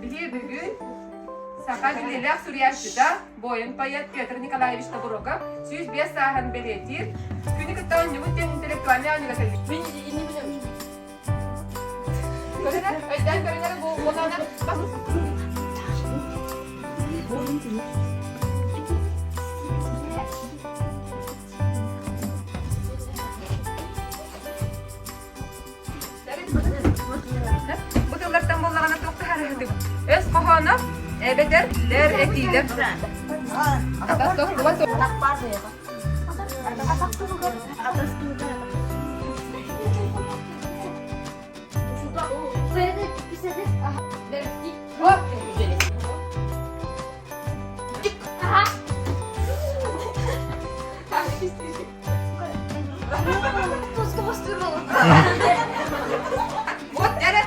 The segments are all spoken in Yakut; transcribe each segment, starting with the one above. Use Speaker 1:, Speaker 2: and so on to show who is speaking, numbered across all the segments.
Speaker 1: Биһиги бүгүн саха биллиилээх суруйааччыта, буойун-поэт Петр Николаевич Тобуроков 105 сааһын бэлиэтиир күнү кытта оонньуубут диэн интеллектуальнай оонньууга кэлбит.
Speaker 2: Мин иннибинэ
Speaker 1: Көрүнэр, өйдөөн көрүнэр бу уолана Бу тыллартан буоллаҕына туох таһаарыһытыбыт? Өс хоһооно эбэтэр лэр этиилэр. Атас тохтубат. Вот это.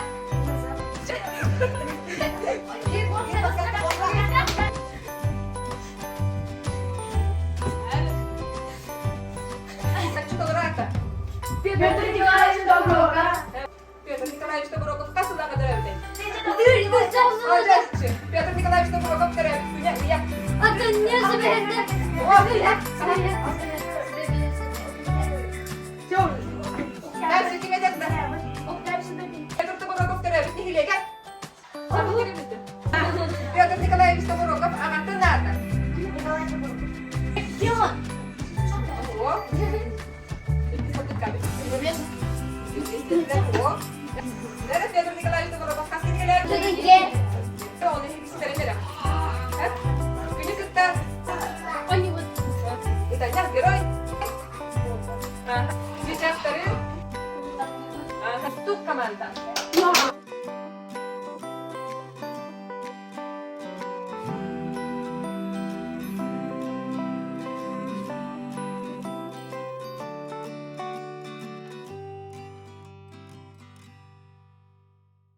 Speaker 2: Петр Николаевич Доброков.
Speaker 1: Петр Николаевич Доброков хас сыллааҕа төрөөбүтэй? Петр Николаевич Доброков төрөөбүт күнэ ыйа.